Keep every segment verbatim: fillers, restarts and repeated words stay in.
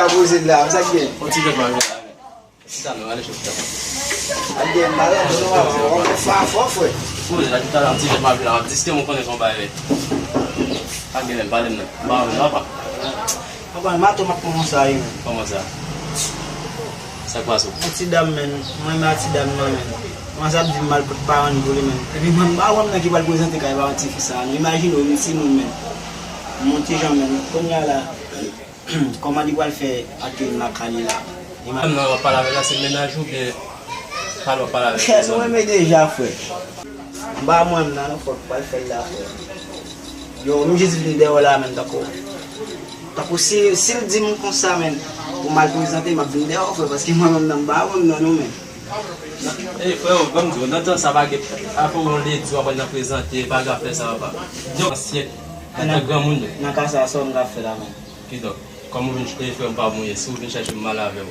Poze la, sa k gen? On ti jwèt m ap jwe la. Chita non, ale chita. Al gen malad, non, non, non, non, fè afè, frè. Poze la, tout a lè, on ti jwèt m ap jwe la, m ap diske m konnen son bagay. Pa gen lè, pale m non. Ba, non, pa. Papa, mato m ap kòmanse a ye, men. Kòman sa? Sa k pase w? Yon ti dam, men. Mwen renmen a ti dam nan, men. Kòmanse ap di m m al pot paran pou li, men. Epi mwen, m pa wè m nan ki pral prezante kay paran tifi sa a, non. Imajine w, yon timoun, men. Yon ti jan, men. Kounye a la, kòman li pral fè akeyi m lakay li la? Imajine. Dam nan w ap pale avè l la, se mennaj ou oubyen pale w ap pale avè l? Chè, nou renmen deja, frè. M pa wè m nan, non, fòk pral fè l la, frè. Yo, m jis vin dèyè w la, men, tankou. Tankou si, si l di m konsa, men, pou m al prezante, m ap vin dèyè w, frè, paske mwen menm nan m pa wè m nan non, men. Ey, frè, ban m di w, nan tan sa pa gen, apre yon ledi w ap pran nan prezante, pa gen afè sa, papa. Di w ansyen, antan granmoun yo. Nan ka sa, sa w m ka fè la, men. Kidonk, kòm ou vin, e, frè m pa moun ye, si w vin chèche m, m al avè w.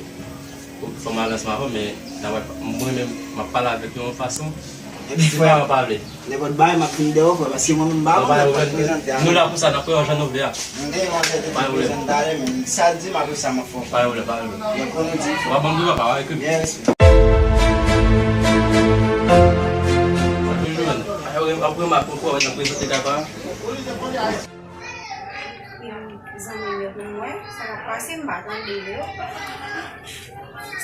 Ou fè m al ansanm avè w, men, nan wè, mwen menm, m ap pale avèk yo yon fason. Epi, frè, si paran pa vle. Nenpòt bagay, m ap vin dèyè w, frè, paske mwen menm m pa konn lè pou al prezante a. Nou la pou sa, n ap wè yon jan nou vle a. M gen yon jèn ki prezante talè, men sa l di m apre sa, m ap fè w. Pa gen pwoblèm, pa gen pwoblèm. Donk, konnen w di. W ap ban m dwa, pa gen pwoblèm. Byen respè. Ap toujou, men. Ap remake yon pwomès nan prezante kay pa. Zanmi m yo pou mwen, sa k ap pase, m pa tande yo.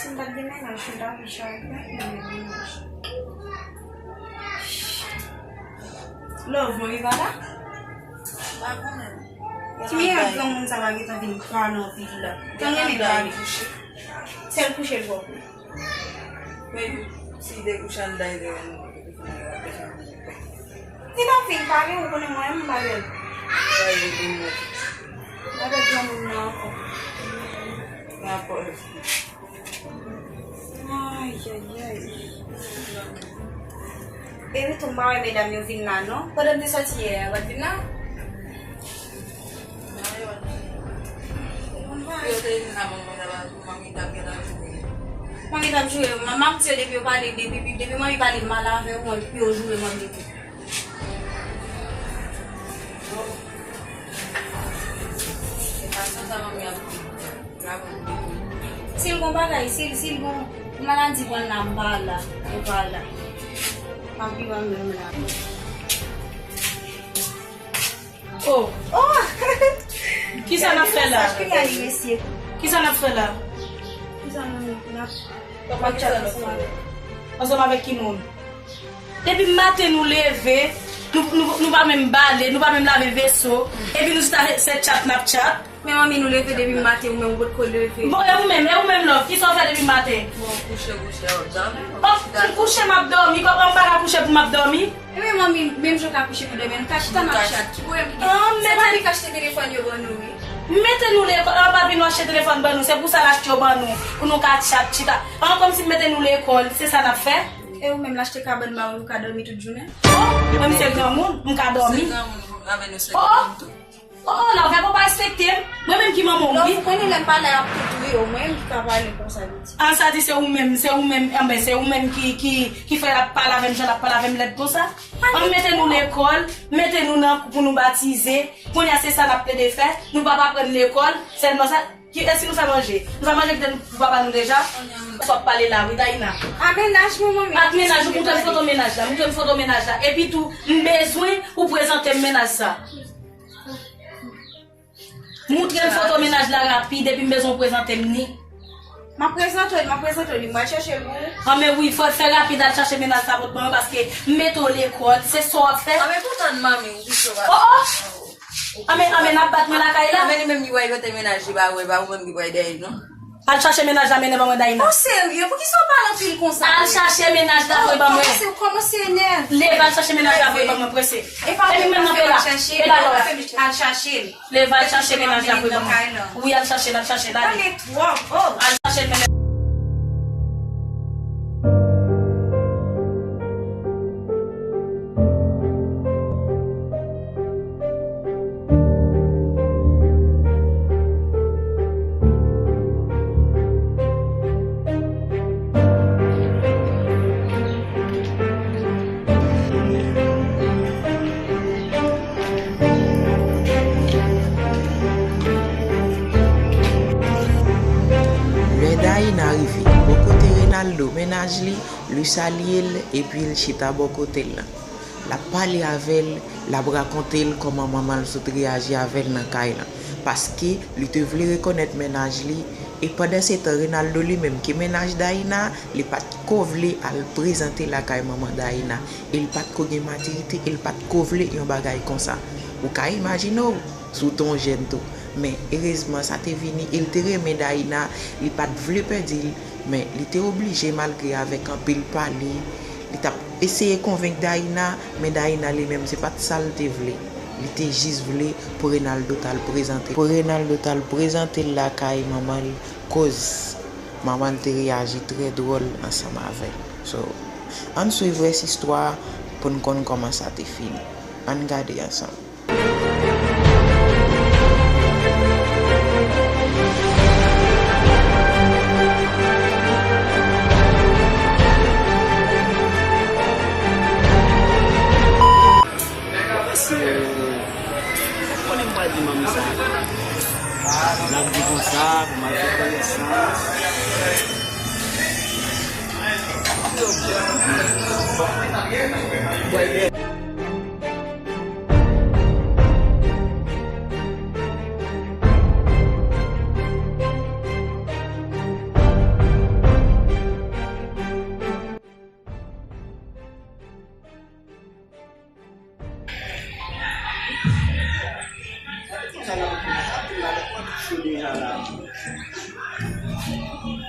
Si m pa t gen mennaj, m ta vin chanje mennaj. Love, manmi pa la? Pa konnen. Ki miyè granmoun sa va gentan vin pale anpil la. Tan renmen pale. Sèl kouche l pwòp. Men si de kouch anndan e de. Li pa fin pale, ou konnen mwen menm m pa bèl. Gade granmoun nan ankò. Ayayay. Epi tou m pa wè medam yo vin la non. Pandan m te sòti yè a, yo pa t vin la? Yo te vin la, manmi t ap, manmi t ap joure. Manmi t ap joure. Manman m di yo depi yo pale, depi, depi manmi pale mal avè w, pou yo joure manmi tou. Se pa sa sa manmi ap di. Si l gon bagay, si l, si l gon maladi pran l la, m pa la, yo pa la. M ap viv an menm la. Oh. Oh! Kisa n ap fè la? Kisa n ap fè la? Kisa n ap, n ap chat ansanm avèk, ansanm avèk ki moun? Depi maten nou leve, nou, nou, nou pa menm bale, nou pa menm lave veso, epi nou chita se chat n ap chat. Men manmi, nou leve depi maten, ou menm ou potko leve. Bon, e ou menm, e ou menm, love, kisa w fè depi maten? Bon, kouche, kouche, w ap dòmi. Oh, m kouche, m ap dòmi, kòman m pa ka kouche pou m ap dòmi? Ebyen manmi, menm jan w ka kouche pou dòmi, nou ka chita n ap chat. Ki pwoblèm ki gen? Se manmi k achte telefòn yo ban nou, wi. M mete nou lekòl, an pa vin nou achte telefòn ban nou, se pou sa l achte yo ban nou, pou nou ka chat, chita. An, kòmsi m mete nou lekòl, se sa n ap fè? E ou menm, l achte kabann ba ou, ou ka dòmi tout jounen? Oh, mwen m se granmoun, m ka dòmi. Se granmoun, avè nou se granmoun tou. Oh, oh, la, ou fè pou pa respekte m. Mwen menm ki manman w, wi. Love, ou konnen lè m pa la, y ap tou touye w, mwen menm ki ka pale konsa, li di. An, sa di se ou menm, se ou menm, anben, se ou menm ki, ki, ki fè l ap pale avè m, jan l ap pale avè m lèd konsa. An, mete nou lekòl, mete nou nan kou pou nou batize. Kounye a, se sa n ap plede fè. Nou p ap aprann lekòl, sèlman sa. Ki, èske nou fè manje? Nou fè manje kite pou papa nou deja? Sa w ap pale la, wi, Daïna. A mennaj mwen, manmi. Ak mennaj, ou moutre m foto mennaj la, moutre m foto mennaj la. Epi tou, m bezwen ou prezante m mennaj sa. Moutre m foto mennaj la rapid, epi m bezwen w prezante m ni. M ap prezante w, m ap prezante w li, m pral chèche l pou ou. Anben wi, fò w fè rapid al chache mennaj sa pot ban mwen, paske m mete w lekòl, se sa w ap fè. Anben pou tann manmi, ou kouche w pa. Oh, oh! Anben, anben, n ap bat mwen lakay la. Anben li menm li wè yo te mennaj li pa wè, pa ou menm ki pral dèyè l non. Al chache mennaj la, mennen ban mwen, Daïna. Ou serye? Poukisa w pale anpil konsa? Al chache mennaj la, voye ban mwen. Kòmanse, kòmanse enève. Leve, al chache mennaj la, voye ban mwen, prese. E pa ou menm nan fè l ap chache, e pa ou menm al chache l. Leve, al chache mennaj la, voye ban mwen. Wi, al chache l, al chache l, ale. Pale twòp, oh. Al chache l, mennen. Li, li salye l, epi l chita bò kote l lan. L ap pale avè l, l ap rakonte l kòman manman l sot reyaji avè l nan kay lan. Paske li te vle rekonèt mennaj li, e pandansetan Renaldo li menm ki mennaj Daïna, li pa t ko vle al prezante lakay manman Daïna. E l pa t ko gen matirite, e l pa t ko vle yon bagay konsa. Ou ka imajine w, si w te yon jèn tou. Men, erezman, sa te vini, e l te renmen Daïna, li pa t vle pèdi l, men li te oblije malgre avèk anpil pale, li t ap eseye konvenk Daïna, men Daïna li menm se pa t sa l te vle. Li te jis vle pou Renaldo t al prezante, pou Renaldo t al prezante l lakay manman l, koz manman l te reyaji trè dwòl ansanm avè l. So, ann swiv rès istwa a pou n konn kòman sa te fini. Ann gade ansanm. Paske, ou konnen m pral di manmi sa. L ap di konsa, pou m al fè konesans.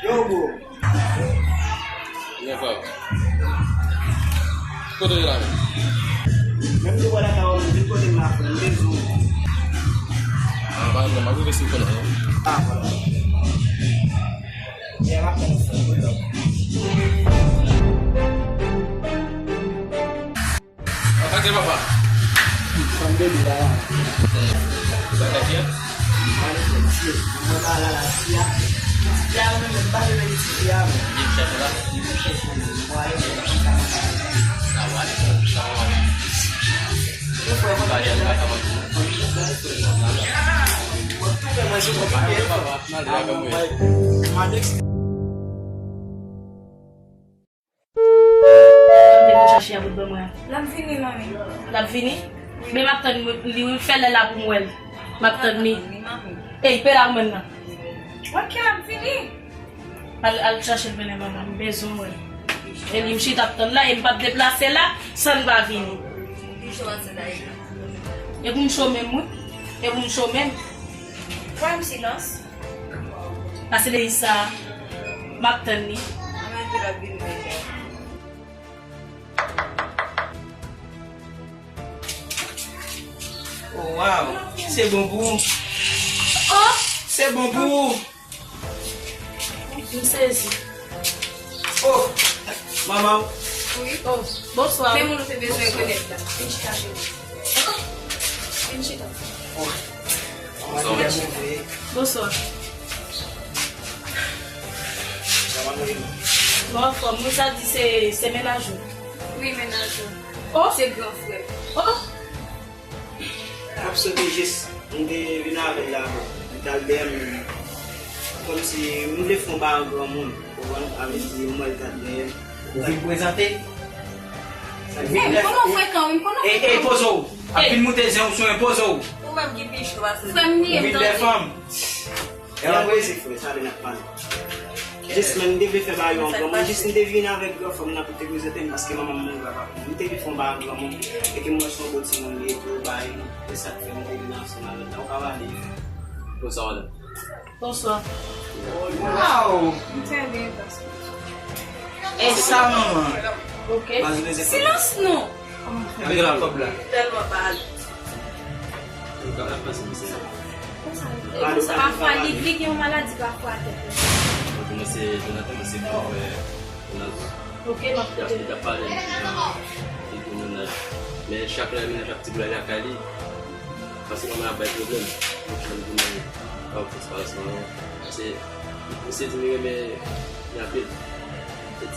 Yo, bro. Byen, frè. Kote w ye la menm? Menm si w pa dakò, vin kote m la, frè, m bezwen w. Ah, pa gen pwoblèm, m ap rive si m konnen. Ah, vwala. Yeah, m ap tann ou, frè, hold up. Atake papa. Fanm bebe la la. Sa ka fè? Mwen pa la la ti a. Ti a mwen menm pa vle ti a mwen. Li chèche la. Li chèche mwen. Mwen ale mwen konn sa mwen pa. Sa va ale. Sa va ale. Mwen fè mwen pa ale. Mwen tou fè manje konplike. Mwen mande. Mande pou chache a bout ban mwen an. L ap vini, manmi. L ap vini? Men m ap tann li wi, fè lè la pou m wè l. M ap tann li. Ey, pe la mwen nan. Ok, l ap vini. Al, al chache l mennen ban mwen, m bezwen wè l. E li m chita ap tann la, e m p ap deplase la, san l pa vini. E pou m chome m wi, e pou m chome m. Pran silans. Pase depi sa, m ap tann li. Mwen di l ap vin menm. Oh, wow. Se bon pou ou. Oh! Se bon pou ou. M sezi. Oh, manman. Wi. Oh, bonswa. Men moun ou te bezwen konèt la. Vin chita chéri. Vin chita. Oh. Bonswa. Bonswa. Mwen anfòm. Moun sa di se, se mennaj ou. Wi, mennaj ou. Oh. Se gran frè. Oh. M ap soti jis, m te vin avè l la, m t al dèyè m. Kòmsi m vle fè yon bagay an granmoun, ou konprann? Sa vle di, m wè l t al dèyè m. Ou vin prezante? Sa vin... Hey, m konnen w frekan, wi, m konnen w frekan. Ey, ey, poze w. Ap vin moute zen w sou mwen, poze w. Ou menm ki pi cho pase m. Frè m li ye, m tande. Ou vin dèyè fanm. E pa prese, frè, sa vle n ap pale. Jis, men, m te vle fè bagay yo ankò. Mwen jis, m te vin avèk granfrè m nan pou te prezante m, paske manman m mouri, papa m mouri. M te vle fè yon bagay granmoun, e ke m wè se yon bon timoun li ye tou, bagay, e sa k fè m te vin ansanm avè l la. Ou ka pale. Bonswa, madanm. Bonswa. Waw! M fè byen, paske... E sa, manman? Ok. Silans non! Ann gade kòb la. Tèlman pa ale. Konsa, konsa, pafwa, li, li gen yon maladi pafwa tèt. Mwen se Jonathan, mwen se frè Ronaldo. Ok, m ap koute. Li t ap pale m de jan li te mennaj. Men chak lè mennaj ap ti boule lakay li, paske manman ap bay pwoblèm. Mwen chanje pou mwen pa fòs pa resman non. Paske li se di li renmen li anpil. E, e,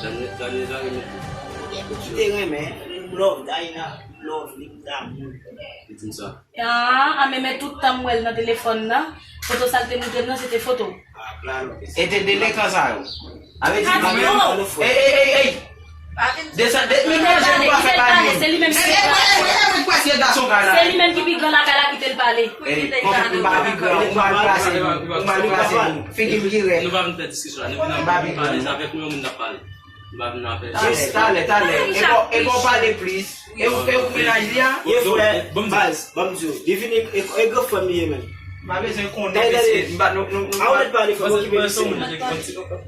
Dani, Dani la renmen tou. Ki te renmen, love, Daïna, love, li damou. Li di m sa. Ah, ah, men, men tout tan m wè l nan telefòn nan, foto sa l te montre m nan, se te foto w. Ah, E te delenkan sa yo. Avè di, ey, ey, ey, ey. Desann, de, men manje nou pa fè pa li. Se li menm ki pi gran. Se li menm ki pi gran lakay la, kite l pale. Ey, konprann, m pa pi gran, ou mal plase, ou mal plase. Figi m ki rèd. Nou pa vin fè diskisyon la, nou vin ap pale, se avèk mwen ou vin ap pale. Nou pa vin ap fè. Talè, talè, talè. E bon, e bon pale plis. E ou, e ou k mennaj li a? Ye frè, baz, ban m di w. Li vin e, e, e gran frè m li ye menm. M pa bezwen konnen, mesye. M pa, nou, nou, nou, a ou mèt pale frè m, okipe misye. M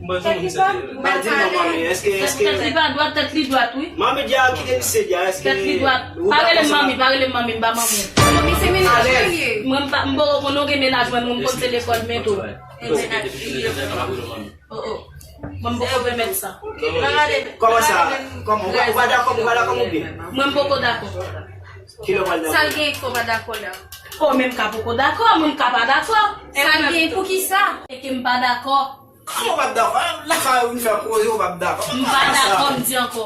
pa di non, manmi, èske, èske tèt li pa dwat, tèt li dwat, wi. Manmi, di a kite misye, di a, èske tèt li dwat. Pa rele m manmi, pa rele m manmi, m pa manmi w. Manmi, se mennaj mwen li ye. Mwen, m pa, m poko konn, ou gen mennaj mwen, mwen, m konn se lekòl, men tou. E mennaj li ye. Oh, oh. Mwen, m poko pèmèt sa. Kòman sa? Kòman? Ou pa, ou pa dakò, ou pa dakò, oubyen? Mwen, m poko dakò. Kilè w pral dakò? Sa l gen k fè w pa dakò la? Oh, men m ka poko dakò, mwen, m ka pa dakò. Sa l gen, poukisa? E ke m pa dakò. Kòman w p ap dakò? Lakay ou vin fè koze, ou p ap dakò. M pa dakò, m di ankò.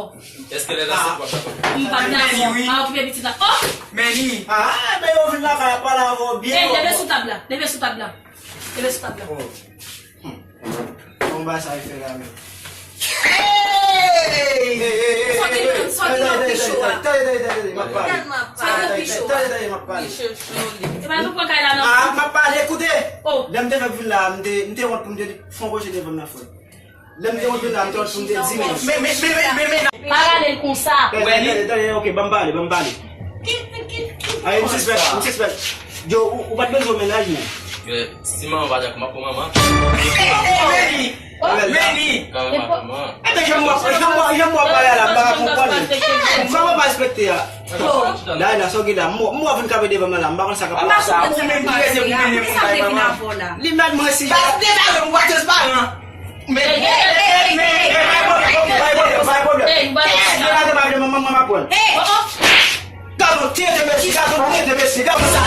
Èske lè nan se w ap dakò? M p ap dakò. M pa okipe pitit la. Oh! Meni. Ah, men yo vin lakay la pale avè w byen. Ey, leve sou tab la. Leve sou tab la. Leve sou tab la. Oh. Bon, ba sa fè la menm. Ey, ey, ey, ey, ey. Sa ki nan, sa ki nan pi cho a. Tande, tande, tande, tande, m ap pale. Sa ki nan pi cho a. Tande, tande, m ap pale. Pi cho, cho li. E pa nou pran kay la non. Ah, m ap pale, koute. Oh. Lè m te fèk vin la, m te, m te wont pou m te fè yon koze devan m nan frè. Lè m te wont vin la, m te wont pou m te di men. Men, men, men, men, men, men. Pa rale l konsa. Tande, tande, tande, ok, ban m pale, ban m pale. Ayi, m sispèk, m sispèk. Yo, ou, ou pa t bezwen mennaj, non? Yo, si manman pa dakò, m ap pran manman. Meni! Meni! Ebyen, jan m wè, jan m wè, jan m wè bagay la, m pa ka konprann. Kòman pa respekte a? Dayè la, sa w gen la, m wè, m wè w vin kanpe devan mwen la, m pa konn sa k ap pase. Ou menm ki rete pou meni pou bay manman. Li mèt mwen si. Pas deba yo, m pa transparan. Men, men, men, men, bay pwoblèm, bay pwoblèm, bay pwoblèm. Si yo pa te pale manman, mwen m ap pran. Gad yon tete mesye, gad yon tete mesye, gad yon sa.